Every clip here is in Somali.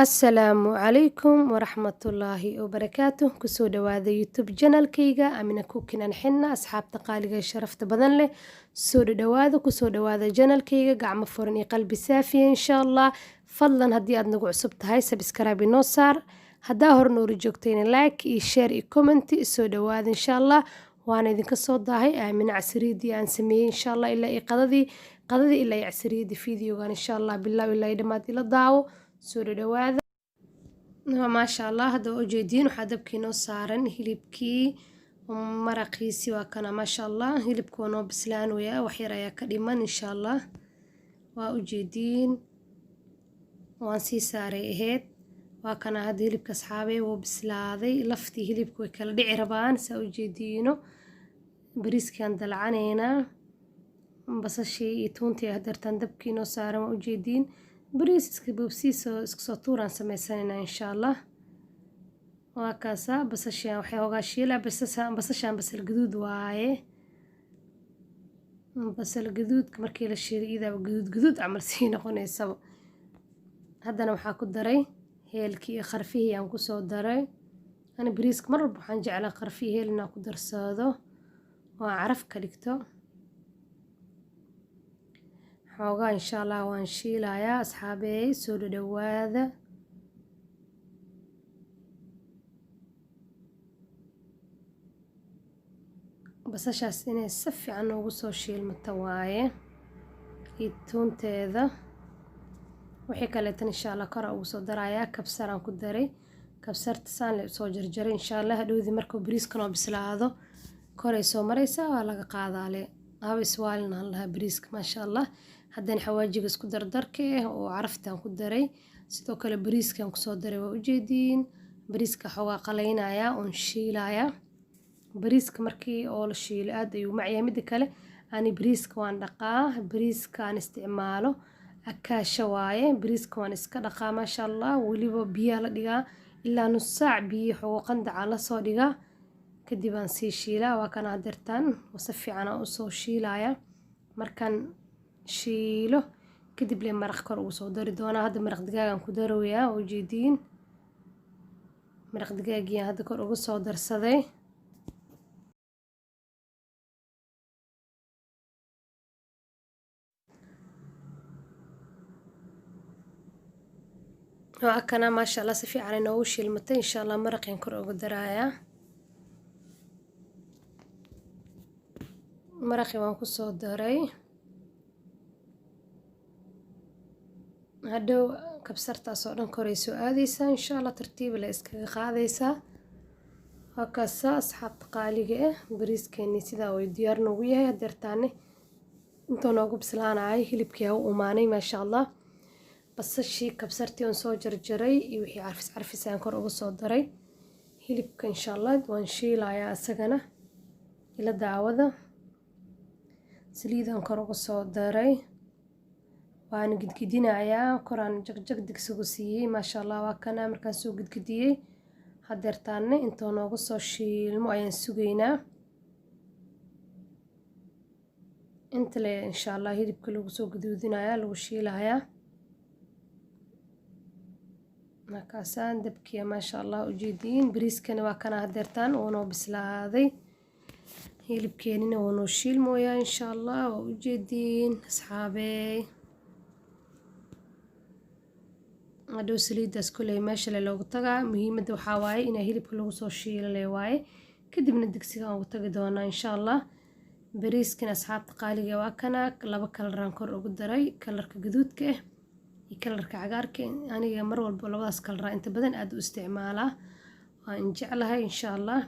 Asalaamu calaykum waraxmatullaahi wabarakaatuh. Kusoo dhawaada YouTube channelkayga Amina Cooking and Xinna. Asxaabta qaaliga ee sharafta badan leh, soo dhawaada, kusoo dhawaada channelkayga, gacmo furan iyo qalbi saafiya insha Allah. Fadlan haddii aad nagu cusub tahay, subscribe inoo saar. Haddaa hor noola joogtayna, like iyo share iyo comment. Soo dhawaada insha Allah. Waana idinka soo daahay Aamina casriidii aan sameeyey insha Allah, ilaa iyo qadadii, qadadii ilaa iyo casriidii. Videogan insha Allah bilow ilaa iyo dhammaad ila daawo. Soo dhawaada. Maasha Allah, hadda waa ujeediin, waxaa dabkii noo saaran hilibkii maraqiisi, waa kana maasha Allah. Hilibka waa noo bislaanaya, wax yar ayaa ka dhiman insha Allah. Waa ujeediin, waan sii saaray ahayd. Waa kana hadda hilibka, asxaabey, wuu bislaaday. Laftii hilibka way kala dhici rabaan, saa ujeediino. Bariiskaan dalcanaynaa, basashii iyo tuuntii hadeertaan dabkii noo saaran, waa ujeediin. Bariis iska boobsiis oo iska soo tuuraan sameysanaynaa insha Allah. Waa kaasa, basashaan waxay hoogaa shiila. Basashaan basal gaduud waaye. Basal gaduudka markii la shiilay, iyadaaba gaduud gaduud camal sii noqonaysaba. Haddana waxaa ku daray heelkii iyo qarfihii aan kusoo daray. Ani bariiska mar walba waxaan jeclaa qarfihi, heel inaan ku darsado oo aan caraf ka dhigto xoogaa insha Allah. Waan shiilayaa, asxaabeey, soo dhadhawaada. Basashaas inay si fiican noogu soo shiilmato waaye iyo tuunteeda. Wixii kaleetan insha Allah kor ugu soo darayaa. Kabsaraan ku daray, kabsarta saan le soo jarjaray insha Allah. Hadhowdii markuu bariiska noo bislaado, koray soo maraysaa, waa laga qaadaale, haba iswaalin aan lahaa bariiska maasha Allah. Haddana xawaajiga isku dardarka ah oo caraftaan ku daray, sidoo kale bariiskan kusoo daray, waa ujeediin. Bariiska xoogaa qalaynayaa oon shiilayaa. Bariiska markii oo la shiilo aad ayuu macyahay. Midda kale, ani bariiska waan dhaqaa. Bariiska aan isticmaalo akaasha waaye. Bariiska waan iska dhaqaa maasha Allah. Weliba biyaha la dhigaa ilaa nus saac, biyo xoogo qandaca lasoo dhigaa, kadib aan sii shiilaa. Waa kana hadeertaan si fiican aan usoo shiilaya. Markaan shiilo kadib le maraq kor ugu soo dari doonaa. Hadda maraq digaagaan ku darayaa, waa ujeediin. Maraq digaagiyaan hadda kor ugu soo darsaday. Waa kana maasha Allah, si fiican inoogu shiilmatay insha Allah. Maraqeen kor ugu darayaa. Maraqii waan kusoo daray. Hadhow kabsartaas oo dhan koray soo aadaysaa insha Allah, tartiib la iskaga qaadaysaa. Waa kaasa, asxaabta qaaliga ah, bariiskeenii sidaa way diyaar noogu yahay. Hadeertaane intuu noogu bislaanayay hilibkii ha u umaanay maasha Allah. Basashii, kabsartii oon soo jarjaray iyo wixii carfis carfis aan kor uga soo daray. Hilibka insha Allah waan shiilayaa isagana, ila daawada. Saliidaan kor uga soo daray, waan gidgidinayaa, koraan jagjag digsigu siiyey maasha Allah. Waa kana, markaan soo gidgidiyey, hadeertaane intuu noogu soo shiilmo ayaan sugaynaa. Inta le insha Allah hilibka lagu soo gaduudinayaa, lagu shiilayaa. Markaasaan dabkiya maasha Allah, ujeediin. Bariiskana waa kana hadeertaan wuu noo bislaaday, hilibkeenina wuu noo shiilmooyaa insha Allah, waa ujeediin asxaabey. Hadhow saliidaas koley meesha le loogu tagaa. Muhiimadda waxaa waaye inaa hilibka lagu soo shiilo le waaye, kadibna digsiga aan ugu tagi doonaa insha Allah. Bariiskan, asxaabta qaaliga, waa kana. Laba kalaraan kor ugu daray, kalarka gaduudka ah iyo kalarka cagaarka. Aniga mar walba labadaas kalaraa inta badan aada u isticmaalaa, waan jeclahay insha Allah.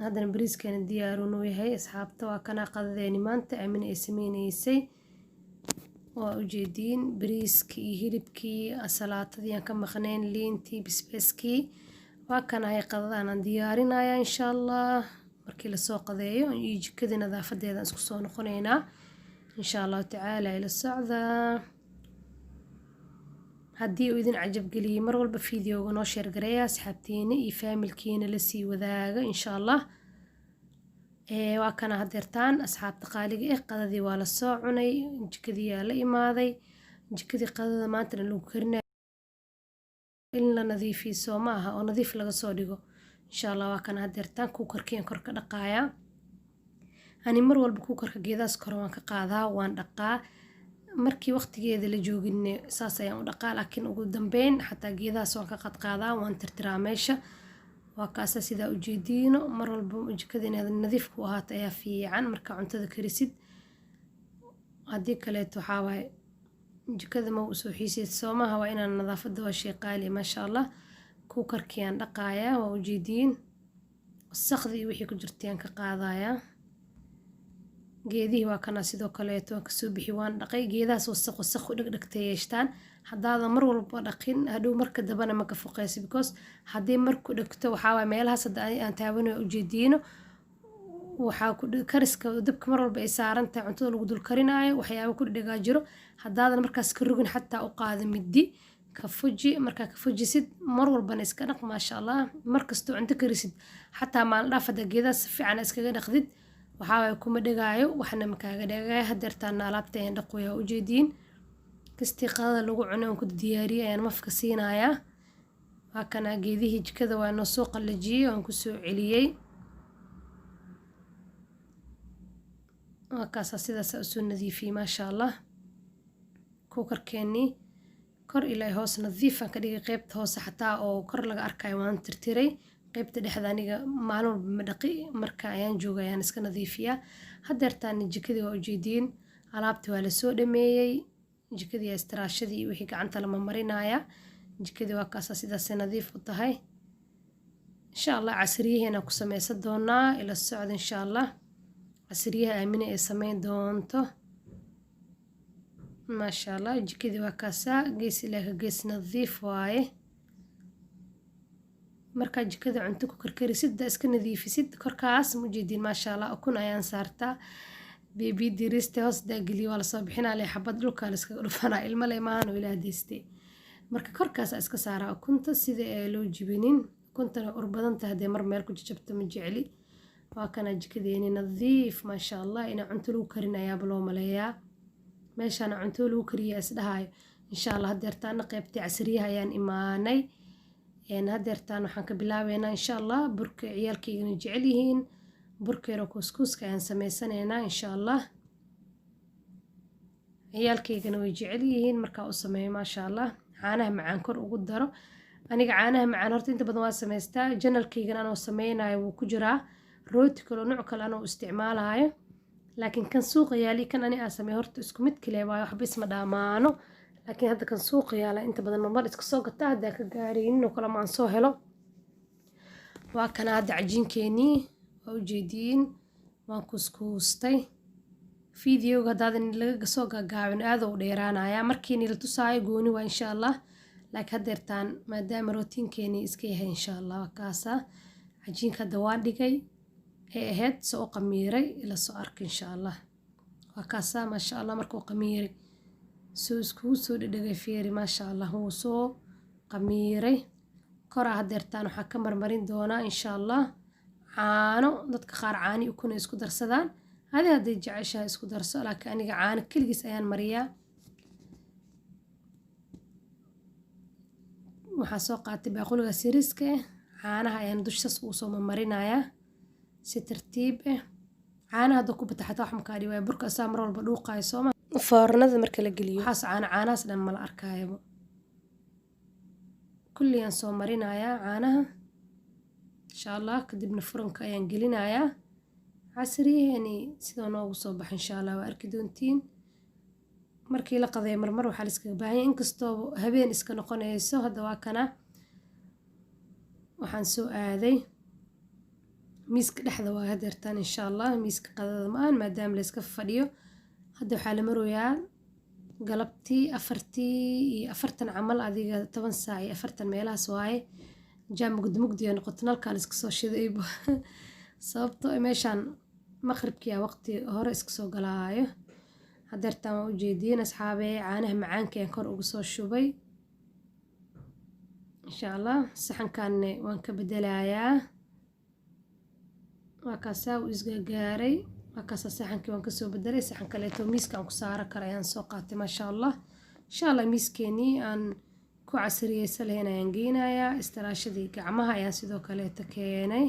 Haddana bariiskeena diyaar uu noo yahay, asxaabta. Waa kana qadadeeni maanta Aamina ay sameynaysay, waa ujeediin. Bariiskii iyo hilibkii, asalaatadii aan ka maqnayn, liintii, basbaaskii, waa kanahay. Qadadaan aan diyaarinaya insha Allah. Markii lasoo qadeeyo iyo jikadii nadaafadeeda isku soo noqonaynaa insha Allahu tacaala. Ila socdaa. Haddii uu idin cajab geliyey, mar walba videoga noo share gareeya, asxaabtiina iyo faamilkiina lasii wadaaga insha Allah. Waa kana hadeertaan, asxaabta qaaliga ah, qadadii waa lasoo cunay, jikadii yaa la imaaday, jikadii qadada maantana lagu karinay. In la nadiifiyo soo ma aha oo nadiif laga soo dhigo. Insha Allah waa kana hadeertaan cookerkii kor ka dhaqaaya. Ani mar walba cookerka geedaas kore waan ka qaadaa, waan dhaqaa. Markii waqtigeeda la joogin saas ayaan u dhaqaa, laakiin ugu dambeyn xataa geedahaas waan ka qadqaadaa, waan tirtiraa meesha. Waa kaasa sidaa ujeediino. Mar walba jikada inaad nadiif ku ahaato ayaa fiican marka cuntada karisid. Haddii kaleeto waxaa waaye jikada ma usoo xiiseyd soo maaha. Waa inaan nadaafadda waa shay qaali, maasha Allah. Cookerkii aan dhaqaaya, waa ujeediin, wasaqdii iyo wixii ku jirtay aan ka qaadayaa. Geedihii waa kana, sidoo kaleeto waan kasoo bixi, waan dhaqay. Geedahaas wasaq wasaq u dhegdhegta yeeshtaan. Haddaadan mar walba dhaqin, hadhow marka dambena ma ka foqeyso, because haddii marku dhegto waxaa waaye meelahaas hadda aan taabanayo ujeediino, waxaa ku kariska dabka mar walba ay saaran tahay, cuntada lagu dul karinaayo, waxyaabo ku dhedhegaa jiro. Haddaadan markaas ka rogin, xataa u qaada midi, ka fuji. Markaa ka fujisid, mar walbana iska dhaq, maasha Allah. Markastoo cunto karisid, xataa maalin dhaaf, haddaa geedaha si fiican iskaga dhaqdid, waxaa waaye kuma dhegaayo, waxna ma kaaga dhegaayo. Hadeertaana alaabta ayaan dhaqoyaa, ujeediin. Kastii qadada lagu cunay oon ku diyaariyay ayaan mafka siinayaa. Waa kana geedihii jikada, waa noo soo qalajiyey, waan kusoo celiyey. Waa kaasaa, sidaasaa usoo nadiifiyey, maasha Allah. Cookerkeenii kor ilaa hoos nadiifaan ka dhigay. Qeybta hoose xataa oo kor laga arkayo waan tirtiray. Qeybta dhexda aniga maalin walba ma dhaqi, marka ayaan jooga ayaan iska nadiifiyaa. Hadeertaan jikadii waa ujeediin, alaabtii waa lasoo dhameeyey. Jikadii istiraashadii iyo wixii gacanta lama marinaya. Jikadii waa kaasaa, sidaasay nadiif u tahay. Insha Allah casriyaheena ku sameysan doonaa, ila socda insha Allah casriyaha Aamine ay sameyn doonto, maasha Allah. Jikadii waa kaasaa, gees ilaa ka gees nadiif waaye. Markaa jikada cunto ku karkarisid, daa iska nadiifisid korkaas, ma ujeediin? Maasha Allah, ukun ayaan saartaa. Beebi diriste hoos daa geliyo, waa lasoo bixinaa le, xabad dhulka la iskaga dhufanaa, ilmo le maahan oo ilaah deystay. Marka korkaas iska saaraa ukunta sida ee loo jibinin. Ukuntana ur badan tahay, haddee mar meel ku jajabto ma jecli. Waa kana jikadeeni nadiif, maasha Allah. Inaa cunto lagu karin ayaaba loo maleeyaa, meeshaana cunto lagu kariyaa isdhahaayo. Insha Allah hadeertaana qeybtii casriyaha ayaan imaanay. Hadeertaan waxaan ka bilaabeynaa insha Allah burka ciyaalkaygana jecel yihiin, burkeero kuuskuuska ayaan sameysanaynaa insha Allah. Ciyaalkaygana way jecel yihiin markaa u sameeyo, maasha Allah. Caanaha macaan kor ugu daro. Aniga caanaha macaan horta inta badan waa samaystaa, channelkaygana anoo sameynayo wuu ku jiraa, rooti kaloo nooc kale anoo isticmaalayo. Laakiin kan suuqa yaali, kan ani aan sameeyo horta isku mid kale waayo, waxba isma dhaamaano. Laakiin hadda kan suuqa yaala inta badan marmar iska soo gataa, haddaa ka gaaraynin oo kale maan soo helo. Waa kana hadda cajiinkeenii, waa ujeediin, waan kuuskuustay. Videoga haddaadan laga soo gaagaabin aad u dheeraanaya. Markii nila tusaayo gooni waa insha Allah, laakiin haddeertaan maadaama rootinkeenii iska yahay, insha Allah waa kaasa. Cajiinka hadda waa dhigay ee ahayd soo u qamiiray, ila soo arka insha Allah. Waa kaasaa, maasha Allah. Markuu qamiiray soo iskugu soo dhedhegay, fiiri, maasha Allah, wuu soo qamiiray. Koraa haddeertaan waxaa ka marmarin doonaa insha Allah caano. Dadka qaar caani ukun ay isku darsadaan, adi hadday jeceshahay isku darso, laakiin aniga caano keligiis ayaan mariyaa. Waxaa soo qaatay baaquliga siriiska ah, caanaha ayaan dushaas ugu soo marmarinayaa si tartiib ah. Caanaha hadda ku bata xataa wax makaa dhibayo, burka asaa mar walba dhuuqaayo sooma. Foornada marka la geliyo waxaas caano caanahaas dhan mala arkaayaba. Kulliyaan soo marinayaa caanaha insha Allah, kadibna furanka ayaan gelinayaa. Casriyaheeni sidoo noogu soo baxa insha Allah waa arki doontiin. Markii la qadeeyo marmar waxaa la iskaga baahan yahay, inkastoo habeen iska noqonayso. Hadda waa kana, waxaan soo aaday miiska dhexda waa hadeertaan insha Allah. Miiska qadada ma ahan maadaama la iska fadhiyo. Hadda waxaa la maroyaa galabtii 4:40 camal, adiga 10:40 meelahaas waaye. Jaa mugdi mugdi ay noqoto, nalkaa la iska soo shidayba, sababtoo ah meeshaan maqribkii aa waqti hore iska soo galaayo. Hadeertaan waa ujeediin asxaabee, caanaha macaanka ayaan kor ugu soo shubay insha Allah. Saxankanne waan ka bedelayaa. Waa kaasaa, uu isgagaaray. Waa kaasaa, saxankii waan kasoo bedelay. Saxan kaleeto miiska aan ku saaro kara ayaan soo qaatay, maasha Allah. Insha Allah miiskeenii aan ku casriyeysa lahayn ayaan geynayaa. Istaraashadii gacmaha ayaan sidoo kaleeta keenay.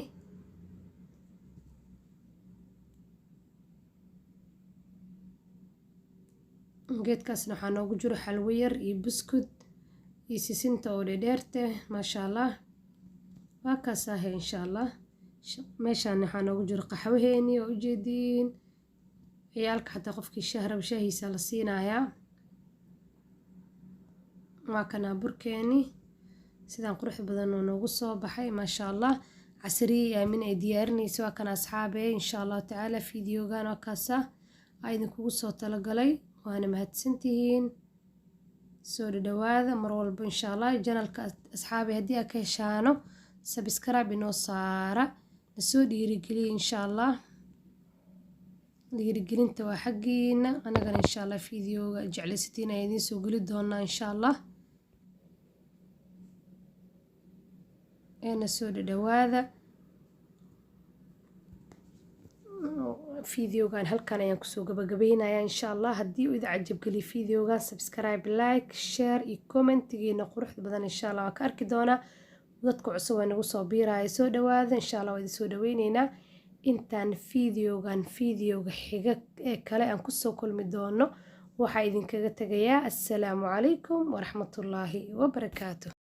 Geedkaasna waxaa noogu jiro xalwo yar iyo buskud iyo sisinta oo dhedheerte, maasha allah. Waa kaas ahe insha allah. Meeshaan waxaa noogu jiro qaxwaheeni oo ujeediin. Ciyaalka xataa qofkii shaah rabo shaahiisa la siinayaa. Waa kanaa burkeeni sidaan qurux badan oo noogu soo baxay, maasha allah. Casriye Aamin ay diyaarinayso waa kana asxaabe. Insha allahu tacaala fiidiyogan waa kaasa aa idinkugu soo talagalay, waana mahadsantihiin. Soo dhadhawaada mar walba insha allah janalka asxaabe. Haddii aad ka heshaano subscribe inoo saara, nasoo dhiirigeliya insha allah. Dhiirigelinta waa xaggiina, anagana insha allah fiidiyoga jeclaysatiin ayaan idiin soo geli doonaa insha allah. Eena soo dhadhawaada. Fiidiyogan halkan ayaan kusoo gabagabeynayaa insha allah. Haddii uu idin cajabgeliyo fiidiyogan, subscribe, like, share iyo commentigiina quruxda badan insha allah waa ka arki doonaa. Dadka cusub waa nagu soo biiraya, soo dhawaada insha allah, waa idin soo dhaweyneynaa. Intaan fiidiyogan fiidiyoga xiga ee kale aan kusoo kulmi doono, waxaa idinkaga tegayaa assalaamu calaykum waraxmatullaahi wabarakaatu.